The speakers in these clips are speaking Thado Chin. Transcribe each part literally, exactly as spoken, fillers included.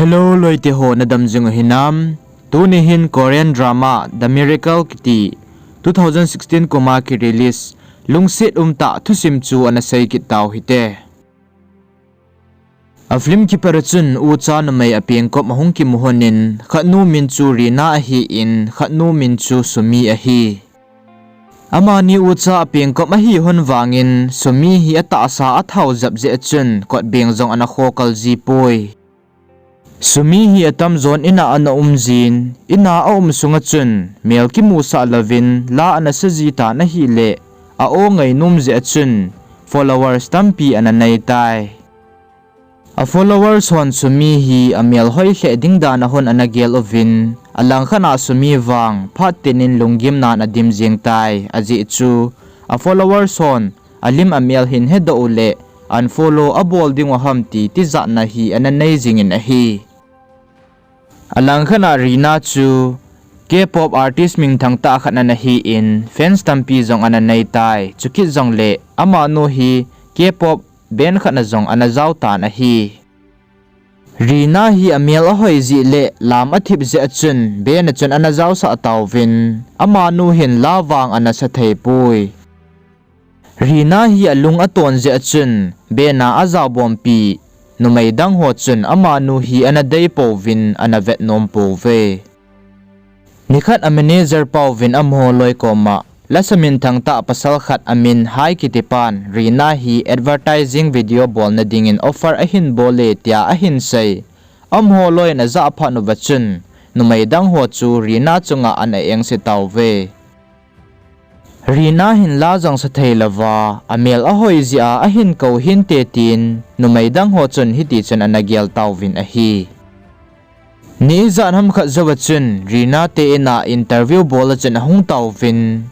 Hello, loite ho, nadam jing u hinam? Tuni hin Korean drama The Miracle kiti two thousand sixteen kum a ki release lungset umtah thusim chu ana sei kit tau hite. A film kipat a chun ucha numei a pengkop ahung kimu lhonin, khatnu min chu Rina ahin, khatnu min chu Sumi ahi. Amani ucha a pengkop ahi lhon vangin, Sumi hi atahsa athao jep jeh a chun, kotbeng jong ana khokal jipoi. Sumi hi atamjon in a ana um jin, in a aum sunga chun, mel kimusah louvin, la ana sa ji tan ahile, a-o ngainom jeh a chun, followers tampi ana nei tai. A followers hon Sumi hi amel hoi lheh ding dan a hon ana gel uvin, alangkhat a Sumi vang phat tin in lunggimnan adim jeng tai, ajeh chu a followers hon alim amel hin hedoh u le unfollow abol ding u ham ti tijatna hi ana nei jingin ahi. Alangkhat a Rina chu K-pop artist minthang tah khat ana hin, fans tampi jong ana nei tai, chukit jongle amanu hi K-pop band khat na jong ana jao tan ahi. Rina hi amel ahoi jeh le lam athip jeh a chun band a chun ana jaosah tauvin, amanu hin la vang ana sa thei poi. Rina hi alung aton jeh a chun band a ajaobompi numei dang ho chun amanu hi ana dei pouvin ana vet nom pouve. Nikhat a manager pauvin amaho loi koma, lasa minthang tah pasal khat amin Hai kiti pan, Rina hi advertising video bolna dingin offer ahin bol e tia ahin sei. Amaho loiin ajah phat uva chun, numei dang ho chu Rina chunga ana engse tauve. Rina hin la jong sa thei louva, amel ahoi jeh a ahin kou hinte tin, numei dang ho chun hiti chun ana gel tauvin ahi. Ni ijat ham khat jouva chun, Rina te in a interview bol a chun ahung tauvin.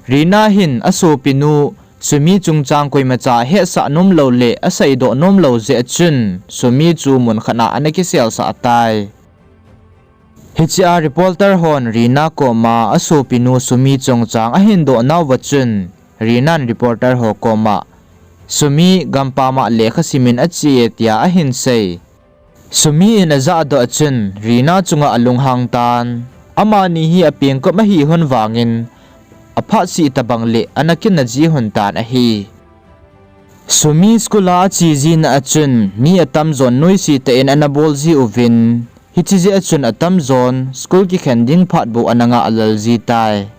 Rina hin asopinu, Sumi chungchang koimacha ahetsah nom lou le aseidoh nom lou jeh a chun, Sumi chu mun khat a ana kiselsah tai. Hichea reporter hon Rina koma asopinu Sumi chungchang ahin doh nauva chun, Rina'n reporter ho koma, Sumi gampam a lekha simin ache e tia ahin sei. Sumi in ajahdoh a chun, Rina chunga alunghang tan. Amani hi apengkop ahi lhon vangin, aphat sih tobang le ana kinah ji lhon tan ahi. Sumi school a ache jina a chun, mi atamjon noise tah in ana bol ji uvin, hiche jeh a chun atamjon school kikhen ding phat bou ana ngah lel ji tai.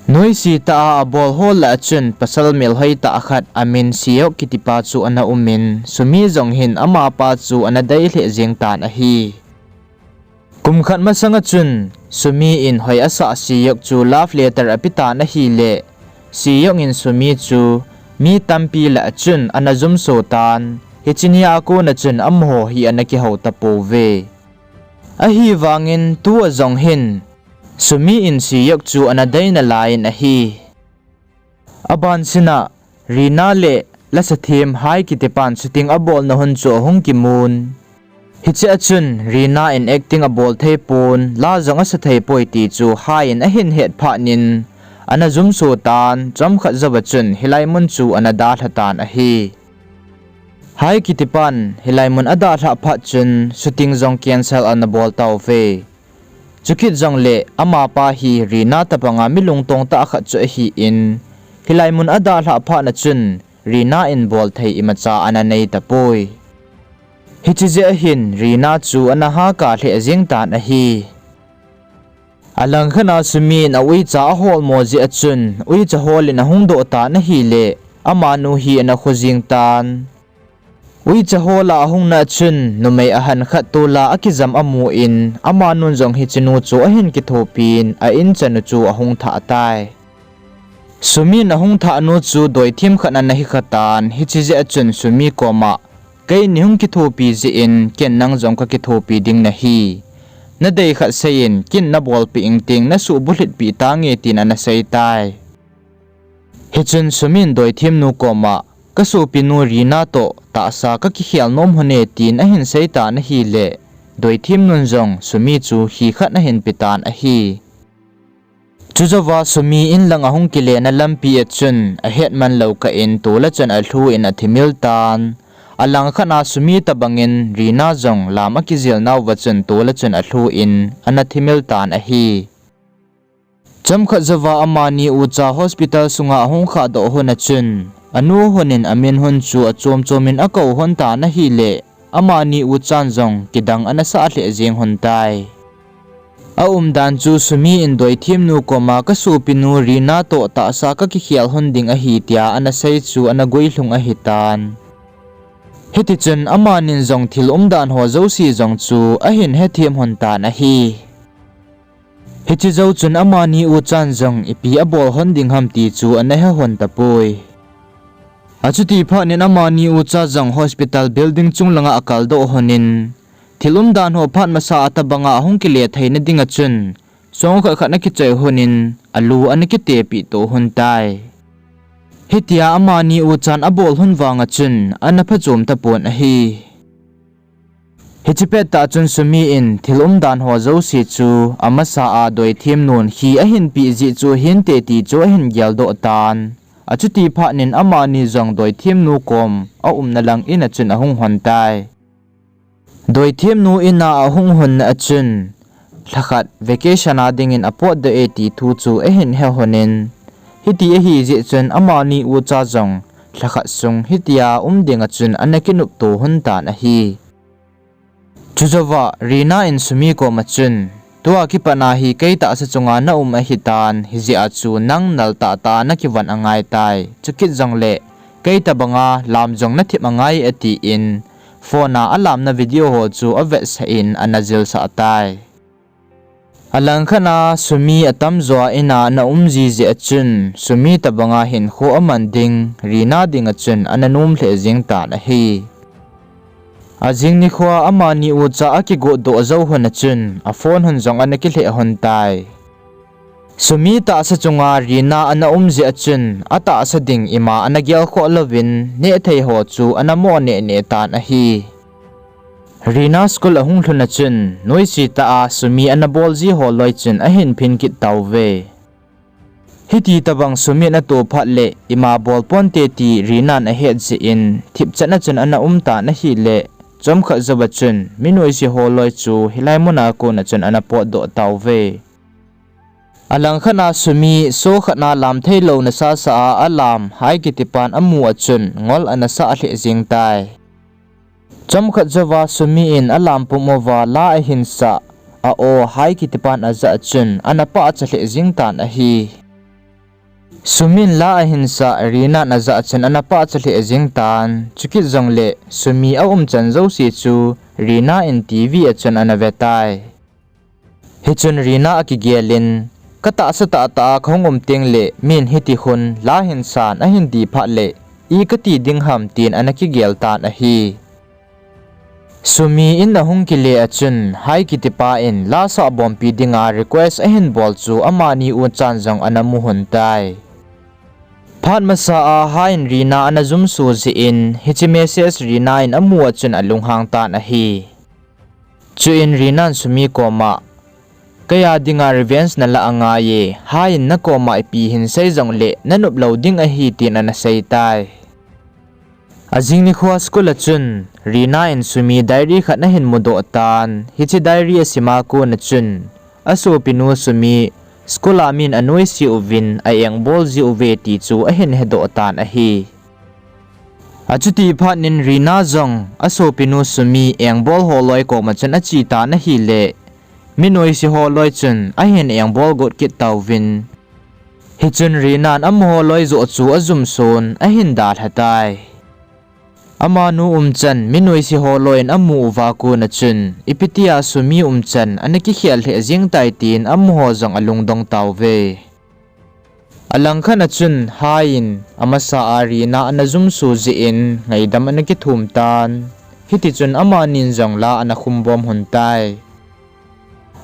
Noise tah a abol ho lah a chun pasal melhoi tah khat amin Seyok kitipa chu ana umin, Sumi jong hin amapa chu ana dei lheh jeng tan ahi. Kum khat masanga chun Sumi in hoi asah Seyok chu love letter ape tan ahile, Seyok in Sumi chu mi tampi lah a chun ana jumso tan, hiche nia kona chun amaho hi ana kihou tapouve. Ahivangin tua jong hin Sumi in Seyok chu ana dei nalaiyin ahi. Abansina, Rina le lasathem Hai kitipan shooting abolna hun chu ahung kimun. Hichea chun Rina in acting abol theipon, la jong asa theipoi ti chu Hai in ahin het phatnin, ana jumso tan, chomkhat jouva chun hilai mun chu ana dalha tan ahi. Hai kitipan hilai mun adalhah phat chun shooting jong cancel ana bol tauve. Chukit jongle amapa hi Rina tobanga mi lungtong tah khat chu ahin, hilai mun adalhah phatna chun Rina in bolthei imacha ana nei tapoi. Hiche jeh a hin Rina chu ana hahsa lheh jeng tan ahi. Alangkhat a Sumi in a uicha aholmo jeh a chun, uicha holin ahung doh tan ahile, amanu hi ana kho jeng tan. Uicha hola ahungna a chun, numei ahan khat tola akijam amun, amanun jong hichenu chu ahin kithopin, a inchanu chu ahung thah tai. Sumi in ahung thahnu chu doithem khat ana hikha tan, hiche jeh a chun Sumi koma, keini hung kithopi jeh in, ken nang jong kakithopi ding nahi. Nadei khat seiyin, kin nabolpeh ingting, nasuh bulhitpeh tange tin ana sei tai. Hichun Sumi in doithemnu koma, kasopinu Rina toh tahsa kakikhel nom lhone tin ahin sei tan ahile, doithemnun jong Sumi chu hi khat ahin pe tan ahi. Chujouva Sumi in lang ahung kilena lampi a chun ahetman lou kah in tola chun alhu in athimil tan. Alangkhat a Sumi tobangin Rina jong lam akijel nauva chun tol a chun alhu in ana thimil tan ahi. Chomkhat jouva amani ucha hospital sunga ahung khahdoh lhon a chun, anu lhonin amin lhon chu achom chom in akou lhon tan ahileh, amani uchan jong kidang ana sah lheh jeng lhon tai. Aumdan chu Sumi in doithemnu koma kasopinu Rina toh tahsa kakikhel lhon ding ahi tia ana sei chu ana guilhung ahitan. Hitichun amanin jong thil umdan ho jouse jong chu ahin hethem lhon tan ahi. Hiche jou chun amani uchan jong ipi abol lhon ding ham ti chu ana he lhon tapoi. Achuti phatnin amani ucha jong hospital building chung langa akaldoh lhonin, thil umdan ho phat masa a tobanga ahung kile theina dinga chun, chomkhat khat ana kichoi lhonin, alu ana kitepeh to lhon tai. Hitia amani uchan abol lhon vanga chun, ana phachom tapon ahi. Hiche pettah chun Sumi in thil umdan ho jouse chu amasa a doithemnun khi ahinpeh jeh chu hinte ti chu ahin geldoh tan. Achuti phatnin amani jong doithemnu kom aumna lang in a chun ahung lhon tai. Doithemnu in a ahung lhonna a chun, lhakhat vacation a dingin apotdoh e ti thu chu ahin he lhonin, hiti ahijeh chun amani ucha jong lhakhat sung hitia um dinga chun ana kinopto lhon tan ahi. Chujouva Rina in Sumi koma chun, tua kipatna hi kei tahsa chunga naum ahitan, hijeh a chu nang nal tahtah a nakivon angaitai. Chukit jongle, kei tobanga lam jong nathip angai atin, phone a alamna video ho chu avetsah in ana jilsah tai. Alangkhat a Sumi atamjo a in a ana um jijeh a chun, Sumi tobanga hinkho aman ding, Rina dinga chun ana nom lheh jeng tan ahi. Ajing nikhoa amani ucha akigotdoh jou lhon a chun, aphone lhon jong ana kilheh lhon tai. Sumi tahsa chunga Rina ana um jeh a chun, atahsa ding ima ana gelkhoh louvin, nehthei ho chu ana mo neh neh tan ahi. Rina school ahung lhun a chun, noise tah a Sumi ana bol ji ho loi chun ahin phin kit tauve. Hiti tobang Sumi in ato phat leh, ima bol ponte ti Rina in ahet jeh in, thipchan a chun ana um tan ahileh, chomkhat jouva chun, mi noise ho loi chu hilai muna kona chun ana potdoh tauve. Alangkhat a Sumi, show khat a lam theilouna sasa a alam, Hai kitipan amu a chun, ngol ana sah lheh jeng tai. Chomkhat jouva Sumi in alam pum uva la ahinsah, a aw Hai kitipan ajah a chun, ana pahcha lheh jeng tan ahi. Sumi in la ahinsah, Rina in ajah a chun ana pahcha lheh jeng tan, chukit jongleh, Sumi aumchan jouse chu, Rina in TV a chun ana ve tai. Hichun Rina akigel in, katahsa tahtah a kahung um tengleh, min hiti khun, la hinsan ahin di phat leh, i kati ding ham tin ana kigel tan ahi. Sumi in ahung kile a chun, Hai kitipa in la sah bompi dinga request ahin bol chu amani uchan jong ana mu lhon tai. Phat masa a Hai in Rina ana jumso jeh in, hiche message Rina in amu a chun alunghang tan ahi. Chuin Rina in Sumi koma, Kei a dinga revenge nalah angai e, Hai in nakoma ipi hin sei jongleh, nanop lou ding ahi tin ana sei tai. Ajing nikhoa school a chun, Rina in Sumi diary khat ahin mudoh tan, hiche diary asima kona chun, asopinu Sumi, school a min anoise uvin, a-engbol ji uve ti chu ahin hedoh tan ahi. Achuti phat in Rina jong asopinu Sumi engbol ho loi koma chun ache tan ahile, mi noise ho loi chun ahin engbol got kit tauvin. Hichun Rina in amaho loi joh chu ajumson ahin dalha tai. Amanu umchan mi noise ho loi in amu uva kona chun, ipi tia Sumi umchan ana kikhel lheh jeng tai tin amaho jong alungdong tauve. Alangkhat a chun Hai in amasa a Rina ana jumso jeh in ngaidam ana kithum tan. Hitichun amanin jong la ana khumbom lhon tai.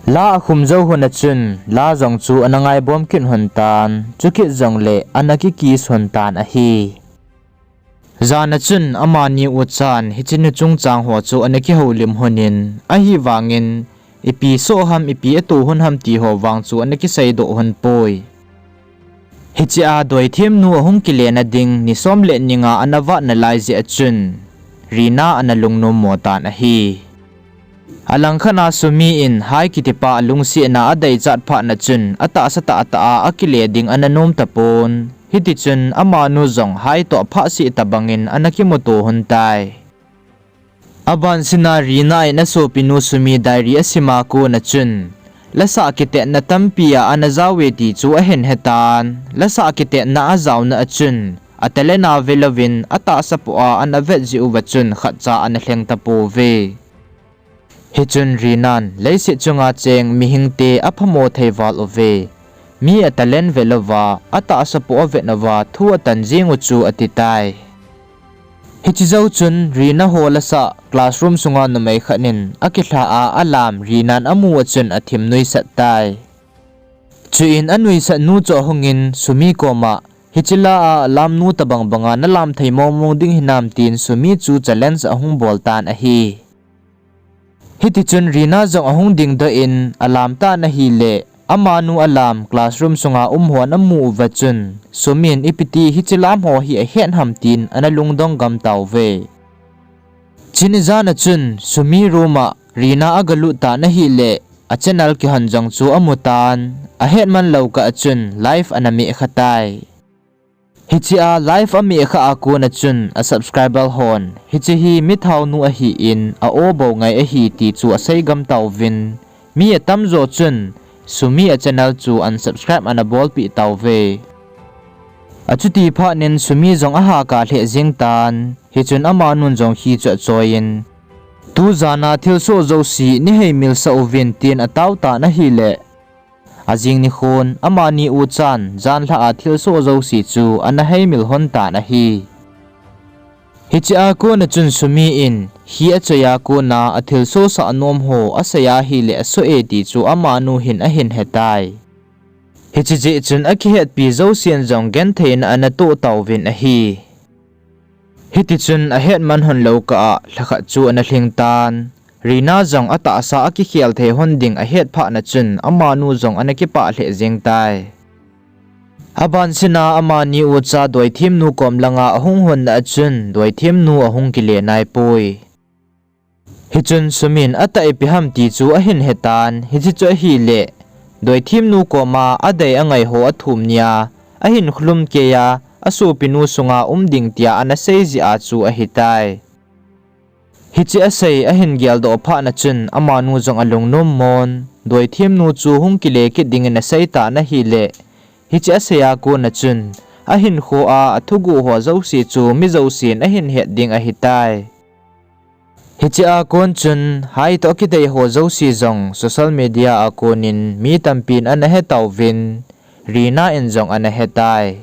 La akhum jou lhon a chun la jong chu ana ngaibom kit lhon tan. Chukit jongle ana kikiss lhon tan ahi. Jan a chun amani uchan hiche nu chungchang ho chu ana kihoulim lhonin, ahivangin ipi soh ham ipi ato lhon ham ti ho vang chu ana kiseidoh lhon poi. Hiche a doithemnu ahung kile na ding ni som le ni nga ana vat nalai jeh a chun, Rina ana lungnom mo tan ahi. Alangkhat a Sumi in Hai kitipa alungsetna adeichat phat na chun atahsa tahtah a akile ding ana nom tapon. Hitichun amanu jong Hai toh phatseh tobangin ana kimuto lhon tai. Abansina Rina in asopinu Sumi diary asim a kona chun, lasah kitetna tampi a ana jaove ti chu ahin hetan. Lasah kitetna ajaona a chun, atalent a velouvin atahsa poh a ana vet jeh uva chun khatcha ana lheng tapouve. Hichun Rinan, leiset chunga cheng mihingte aphamo thei val uve. Mi atalent velouva, atahsa poh avet uva thu atan jeng u chu atitai. Hiche jou chun Rina ho lasah classroom sunga numei khat in akilha a alam Rinan amu a chun athim nuisat tai. Chuin anuisat nu chu ahungin Sumi koma, hiche la a alam nu tobang banga nalam thei mongmong ding hinam tin Sumi chu challenge ahung bol tan ahi. Hitichun Rina jong ahung dingdoh in alam tan ahile, amanu alam classroom sunga um hon amu uva chun, Sumin ipiti hiche lam ho hi ahet ham tin ana lungdong gam tauve. Chuni jan a chun Sumi room a Rina agalut tan ahile, achannel kihon jong chu amutan, ahetman lou kah a chun live ana mehkha tai. Hichea live amehkha a kona chun asubscriber hon, hiche hi mithaonu ahin, a-aw bou ngai ahi ti chu asei gam tauvin, mi atamjo chun Sumi a channel chu unsubscribe ana bolpeh tauve. Achuti phatnin Sumi jong ahahkar lheh jeng tan, hichun amanun jong khi chu achoiyin, tu jana thilsoh jouse neiheimilsah uvin tin atao tan ahile, ajing nikhon amani uchan janlhah a thilsoh jouse chu ana heimil lhon tan ahi. Hichea kona chun Sumi in hi achoi a kona athilsohsah nom ho asei ahile asoh e ti chu amanu hin ahin hetai. Hiche jeh chun akihetpi jousen jong gentheina ana toh tauvin ahi. Hitichun ahetman lhon lou kah a lhakhat chu ana lhing tan, Rina jong atahsa akikhel thei lhon ding ahet phatna chun amanu jong ana kipah lheh jeng tai. Abansina amani ucha doithemnu kom langa ahung lhonna a chun doithemnu ahung kile naipoi. Hichun Sumin atah ipi ham ti chu ahin hetan, hiche chu ahile, doithemnu koma adei angaiho athum nia ahin kholum keiya, asopinu sunga um ding tia ana sei jeh a chu ahitai. Hiche asei ahin geldoh phatna chun amanu jong alungnom mon, doithemnu chu hung kile kit dingin asei tan ahile, hiche asei a kona chun ahinkho a athuguh ho jouse chu mi jousen ahin het ding ahitai. Hichea kon chun Hai toh akidei ho jouse jong social media a konin mi tampin ana hetauvin, Rina in jong ana hetai.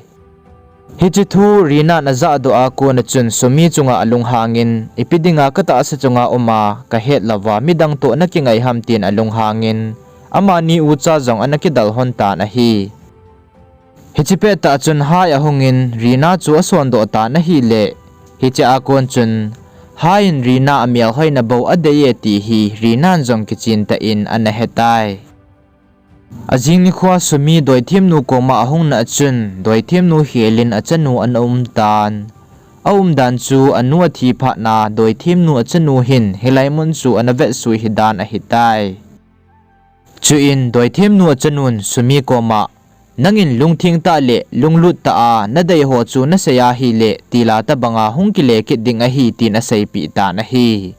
Hiche thu Rina in ajahdoh a kona chun Sumi chunga alunghangin, ipi dinga katahsa chunga uma kahet louva midang toh nakingai ham tin alunghangin, amani ucha jong ana kidal lhon tan ahi. Hiche pettah chun Hai ahungin Rina chu asondoh tan ahile, hichea kon chun Hai in Rina amelhoina bou adei e ti hi Rina in jong kichen tah in ana hetai. Ajing nikhoa Sumi doithemnu koma ahungna a chun, doithemnu khelin achanu ana umtan. Aumdan chu anu athi phatna doithemnu achanu hin hilai mun chu ana vetsui hidan ahitai. Chuin doithemnu achanun Sumi koma, nangin lungtheng tah le lunglut tah a nadeiho chu nasei ahile, tila tobanga hung kile kit ding ahi tin aseipeh tan ahi.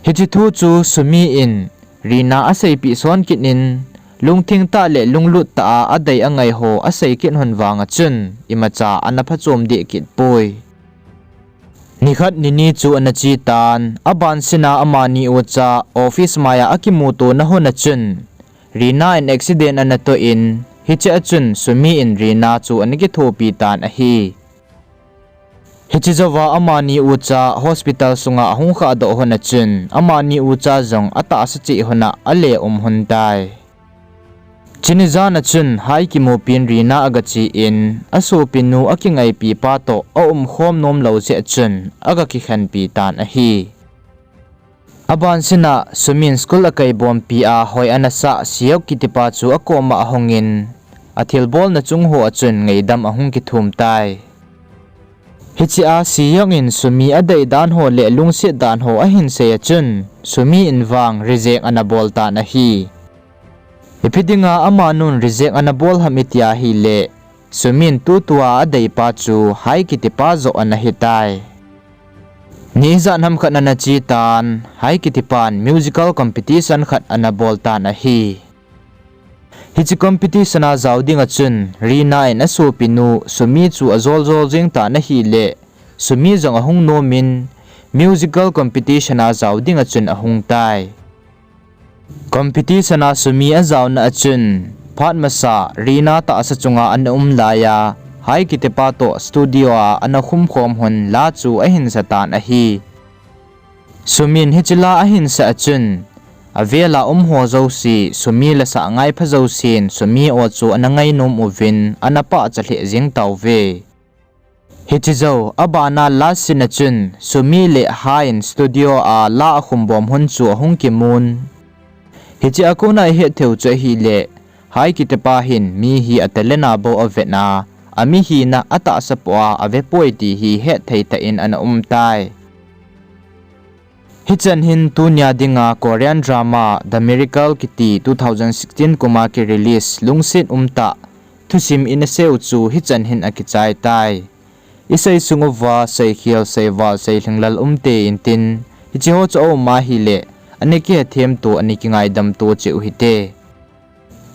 Hiche thu chu Sumi in Rina aseipeh son kit in, lungtheng tah le lunglut tah a adei angaiho asei kit lhon vanga chun imacha ana phachom deh kit poi. Nikhat nini chu ana chetan, abansina amani ucha office maiya akimutona lhon a chun, Rina in accident ana toh in, hichea chun Sumi in Rina chu ana kithopi tan ahi. Hiche jouva amani ucha hospital sunga ahung khahdoh lhon a chun, amani ucha jong atahsa cheh lhona ale um lhon tai. Chuni jana chun Hai kimupin Rina agache in, asopinu akingaipi pa toh aumkhom nomlou jeh chun aga kikhenpi tan ahi. Abansina Sumin school akai bompi a hoi anasah Siok kitipa chu akoma ahungin, athilbolna chungho a chun ngaidam ahung kithum tai. Hichea Sehyoung in Sumi adei dan ho le lungset dan ho ahin sei a chun, Sumi in vang reject ana bol tan ahi. Ipi dinga amanun reject ana bol ham iti ahile, Sumi in tutua adeipa chu Hae kitipa joh ana hitai. Ni ijat ham khat ana che tan, Hae kitipan musical competition khat ana bol tan ahi. Hiche competition a jao dinga chun, Rina in asopinu Sumi chu ajol jol jeng tan ahile, Sumi jong ahung nomin, musical competition a jao dinga chun ahung tai. Competition a Sumi ajaona a chun, phat masa Rina tahsa chunga ana um laiya, Hae kitipa toh studio a ana khumkhom hun la chu ahin sa tan ahi. Sumi in hiche la ahin sah a chun, avela umho jouse, Sumi lasah ngaipha jousen, Sumi o chu ana ngainom uvin, ana pahcha lheh jeng tauve. Hiche jou, abana last scene a chun, Sumi le Hae in studio a la akhum bom hun chu ahung kimun. Hiche a kona ihet theiu chu ahile, Hae kitipa hin mi hi a talent a bou avetna, ami hina atahsa poh a avepoi ti hi hetthei tah in ana um tai. Hichan hin tunia dinga Korean drama The Miracle kiti two thousand sixteen kuma kirelease lungset umtah thusim ina seiu chu hichan hin akichai tai. Isei sung uva seikhel, seival, seilhinglel umte intin, hicheho chu aum ahile, ana kihethem to, ana kingaidam to cheh u hite.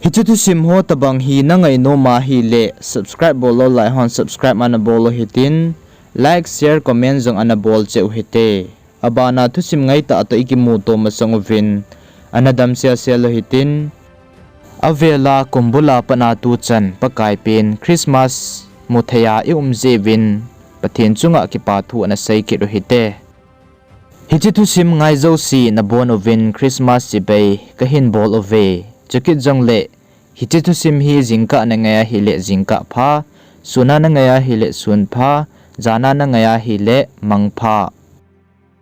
Hiche thusim ho tobang hi nangainom ahile, subscribe bol lou lai hon subscribe ana bol u hitin, like, share, comment jong ana bol cheh u hite. Abana thusim ngaitah toh ikimuto masang uvin, ana damsel sel u hitin. Avela kumbula patna tuchan Pakai pen Christmas mutheiya ium jeh uvin, Pathen chunga kipathu ana sei kit u hite. Hiche thusim ngai jouse nabon uvin Christmas chibai kahin bol uve. Chukit jongle, hiche thusim hi jingkah nangai ahile jingkah pha, suna nangai ahile sun pha, jana nangai ahile mang pha.